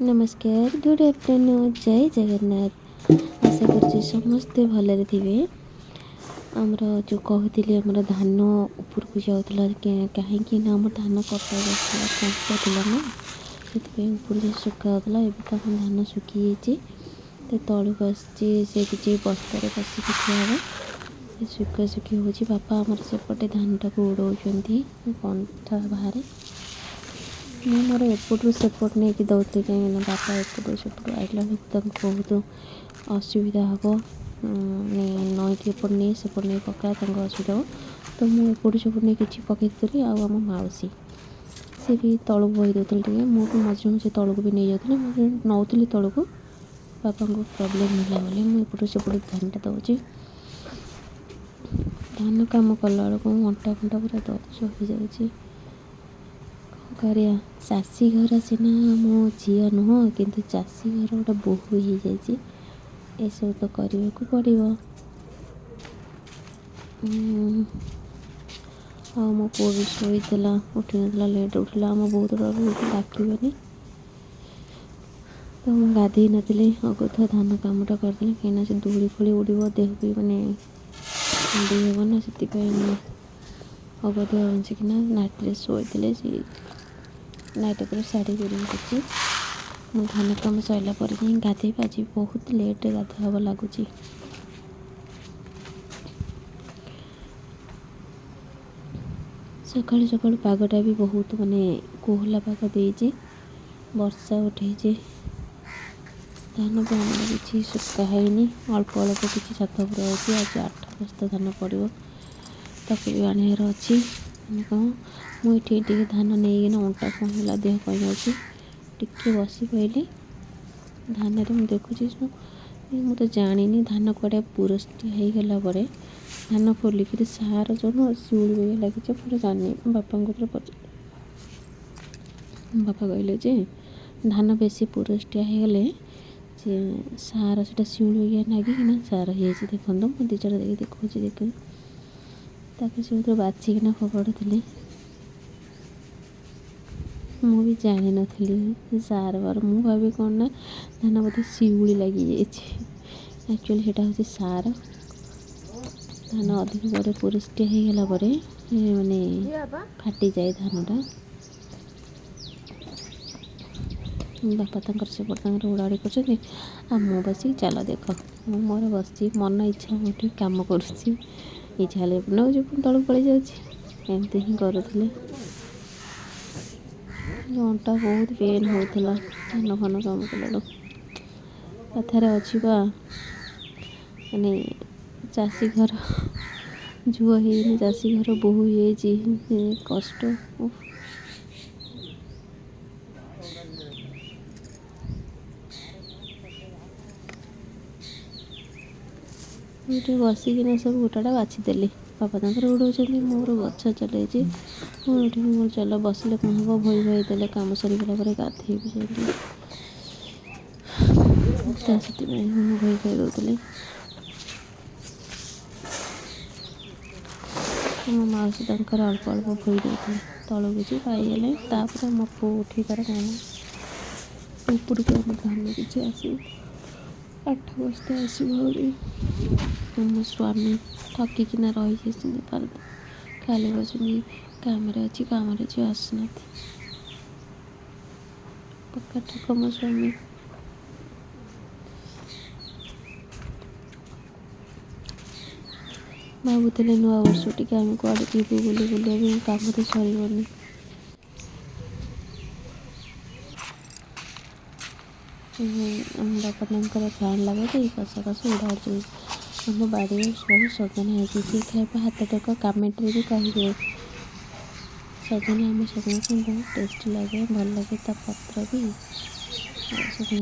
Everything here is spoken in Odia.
ନମସ୍କାର, ଗୁଡ଼୍ ଆଫ୍ଟରନୁନ୍, ଜୟ ଜଗନ୍ନାଥ। ଆଶା କରୁଛି ସମସ୍ତେ ଭଲରେ ଥିବେ। ଆମର ଯେଉଁ କହୁଥିଲି, ଆମର ଧାନ ଉପରକୁ ଯାଉଥିଲା, କାହିଁକି ନା ଆମର ଧାନ କଟା ଯାଉଥିଲା, କଞ୍ଚା ଥିଲା ନା, ସେଥିପାଇଁ ଉପରକୁ ଯାଇ ଶୁଖା ହେଉଥିଲା। ଏବେ ତ ଆମ ଧାନ ଶୁଖିଯାଇଛି, ତ ତଳକୁ ଆସିଛି। ସେ କିଛି ବସ୍ତାରେ ବସିକି ଥୁଆ ହେବ, ସେ ଶୁଖା ଶୁଖି ହେଉଛି। ବାପା ଆମର ସେପଟେ ଧାନଟାକୁ ଉଡ଼ଉଛନ୍ତି କଣ୍ଟା ବାହାରେ। ମୁଁ ମୋର ଏପଟରୁ ସେପଟ ନେଇକି ଦେଉଥିଲି, କାହିଁକିନା ବାପା ଏପଟରୁ ସେପଟୁ ଆଇଲା ବେଳକୁ ତାଙ୍କୁ ବହୁତ ଅସୁବିଧା ହେବ। ନଈକି ଏପଟ ନେଇ ସେପଟ ନେଇ ପକା ତାଙ୍କୁ ଅସୁବିଧା ହେବ, ତ ମୁଁ ଏପଟୁ ସେପଟୁ ନେଇ କିଛି ପକାଇ ଦେଉଥିଲି। ଆଉ ଆମ ମାଉସୀ ସେ ବି ତଳକୁ ବୋହି ଦେଉଥିଲେ ଟିକେ। ମୁଁ ବି ମଝିରେ ମଝିରେ ତଳକୁ ବି ନେଇଯାଉଥିଲି, ମୁଁ ନେଉଥିଲି ତଳକୁ। ବାପାଙ୍କୁ ପ୍ରୋବ୍ଲେମ୍ ହେଲା ବୋଲି ମୁଁ ଏପଟୁ ସେପଟୁ ଧାନଟା ଦେଉଛି। ଧାନ କାମ କଲାବେଳକୁ ଅଣ୍ଟା ଫଣ୍ଟା ପୁରା ଦରଜ ହୋଇଯାଉଛି। କ'ଣ କରିବା, ଚାଷୀ ଘର ସିନା ମୋ ଝିଅ ନୁହଁ, କିନ୍ତୁ ଚାଷୀ ଘର ଗୋଟେ ବୋହୂ ହେଇଯାଇଛି। ଏସବୁ ତ କରିବାକୁ ପଡ଼ିବ। ଆଉ ମୋ ପୁଅ ବି ଶୋଇଥିଲା, ଉଠିନଥିଲା, ଲେଟ୍ ଉଠିଲା। ଆମ ବହୁତ ଡର, ଡାକିବନି ତ। ମୁଁ ଗାଧେଇ ନଥିଲି, ଅଗଥୁଆ ଧାନ କାମଟା କରିଥିଲି, କାହିଁକିନା ସେ ଧୂଳି ଫୁଳି ଉଡ଼ିବ, ଦେହ ବି ମାନେ କୁଣ୍ଡେଇ ହେବ ନା, ସେଥିପାଇଁ ମୁଁ ଅଗାଧୁଆ ବଞ୍ଚିକିନା ନାଇଟିରେ ଶୋଇଥିଲେ। ସେ ନାଇଟ୍ ଉପରେ ଶାଢ଼ୀ ଭିଡ଼ି ଅଛି। ମୁଁ ଧାନ କାମ ସରିଲା ପରେ ଯାଇ ଗାଧେଇବି। ଆଜି ବହୁତ ଲେଟ୍ରେ ଗାଧୁଆ ହେବ ଲାଗୁଛି। ସକାଳୁ ସକାଳୁ ପାଗଟା ବି ବହୁତ ମାନେ କୋହଲା ପାଗ ଦେଇଛି, ବର୍ଷା ଉଠେଇଛି। ଧାନ ବି ଆମର କିଛି ଶୁଖା ହେଇନି, ଅଳ୍ପ ଅଳ୍ପ କିଛି ଛାତ ଉପରେ ଅଛି। ଆଜି 8 ବସ୍ତା ଧାନ ପଡ଼ିବ, ତାକୁ ବି ଆଣିବାର ଅଛି। କ'ଣ ମୁଁ ଏଠି ଟିକେ ଧାନ ନେଇକିନା ଅଣ୍ଟା କ'ଣ ହେଲା, ଦେହ କ'ଣ ଯାଉଛି, ଟିକେ ବସି ପଇଲି ଧାନରେ। ମୁଁ ଦେଖୁଛି, ମୁଁ ତ ଜାଣିନି, ଧାନ କୁଆଡ଼େ ପୁରସ୍ତି ହେଇଗଲା ପରେ ଧାନ ଖୋଲିକିରି ସାର ଯେଉଁ ନୁହଁ, ଶିଉଳି ଭଳିଆ ଲାଗିଛି। ପୁରା ଜାଣିନି, ବାପାଙ୍କ କତିରେ ପଚାରିଲି। ବାପା କହିଲେ ଯେ ଧାନ ବେଶୀ ପୁରଷ୍ଟିଆ ହେଇଗଲେ ଯେ ସାର ସେଇଟା ଶିଉଳି ଭଳିଆ ଲାଗିକିନା ସାର ହେଇଯାଇଛି। ଦେଖନ୍ତୁ, ମୁଁ ଦୁଇ ଚାରିଟା ଦେଇକି ଦେଖାଉଛି। ଦେଖ, ତାକୁ ସବୁଥିରୁ ବାଛିକିନା ଫୋପାଡ଼ୁଥିଲି। ମୁଁ ବି ଜାଣିନଥିଲି ସାର ବାର। ମୁଁ ଭାବି କ'ଣ ନା ଧାନ ବୋଧେ ଶିଉଳି ଲାଗିଯାଇଛି। ଆକ୍ଚୁଆଲି ସେଇଟା ହେଉଛି ସାର। ଧାନ ଅଧିକ ପରେ ପୁରଷ୍ଟିଆ ହେଇଗଲା ପରେ ମାନେ ଫାଟିଯାଏ ଧାନଟା। ବାପା ତାଙ୍କର ସେପଟେ ତାଙ୍କର ଉଡ଼ାଉଡ଼ି କରୁଛନ୍ତି, ଆଉ ମୁଁ ବସିକି, ଚାଲ ଦେଖ, ମୁଁ ମୋର ବସିଛି, ମନ ଇଚ୍ଛା ମୁଁ ଟିକେ କାମ କରୁଛି। ଇଚ୍ଛା ହେଲେ ନେଉଛି, ପୁଣି ତଳକୁ ପଳେଇ ଯାଉଛି। ଏମିତି ହିଁ କରୁଥିଲି। ଅଣ୍ଟା ବହୁତ ପେନ୍ ହେଉଥିଲା ଧାନ ଫାନ କାମ କଲାବେଳକୁ। କଥାରେ ଅଛି ବା, ମାନେ ଚାଷୀ ଘର ଝୁଅ ହେଇନି, ଚାଷୀ ଘର ବୋହୂ ହେଇଯାଇଛି, କଷ୍ଟ। ମୁଁ ଟିକେ ବସିକିନା ସବୁ ଗୋଟାଟା ବାଛିଦେଲି। ବାପା ତାଙ୍କର ଉଡ଼ଉଛନ୍ତି, ମୋର ଗଛ ଚଲେଇଛି। ମୁଁ ଉଠିକି ମୋର ଚାଲ, ବସିଲେ କ'ଣ ହେବ? ଭୋଇ ଭୋଇ ଦେଲେ କାମ ସରିଗଲା ପରେ ଗାଧେଇବି ଯାଇକି, ତ ସେଥିପାଇଁ ମୁଁ ଭୋଇ ଭୋଇ ଦେଉଥିଲି। ମୋ ମାଉସୀ ତାଙ୍କର ଅଳ୍ପ ଅଳ୍ପ ଭୋଇ ଦେଉଥିଲେ ତଳକୁ କିଛି ପାଇଗଲେ। ତାପରେ ମୋ ପୁଅ ଉଠି ତାର କାମ ଉପରକୁ। ଆମ ଧାନ କିଛି ଆସିବ, 8 ବସ୍ତା ଆସିବ ଆହୁରି। ମୋ ସ୍ୱାମୀ ଥକିକିନା ରହିଯାଇଛନ୍ତି, ଖାଲି କହୁଛନ୍ତି କାମରେ ଅଛି, କାମରେ ଅଛି, ଆସୁନାହାନ୍ତି। ପକ୍କା ଠକ ମୋ ସ୍ୱାମୀ। ଭାବୁଥିଲେ ନୂଆ ବର୍ଷ ଟିକେ ଆମେ କୁଆଡ଼େ ଯିବୁ ବୋଲି ବୁଲିବା ପାଇଁ, କାମ ତ ସରିବନି। ଆମ ବାପା ତାଙ୍କର ଫ୍ୟାନ୍ ଲଗାଇ ଦେଇ କଷା କଷି ଉଡ଼ାଉଛନ୍ତି। ଆମ ବାଡ଼ିରେ ବହୁତ ସଜନା ହେଇଛି। ଯିଏ ଖାଇବେ ହାତ ଟେକ, କମେଣ୍ଟରେ ବି କହିବେ। ସଜନା, ଆମ ସଜନା ଛୁଇଁ ବହୁତ ଟେଷ୍ଟି ଲାଗେ, ଭଲ ଲାଗେ ତା ପତ୍ର ବି। ଆଉ ସଜନା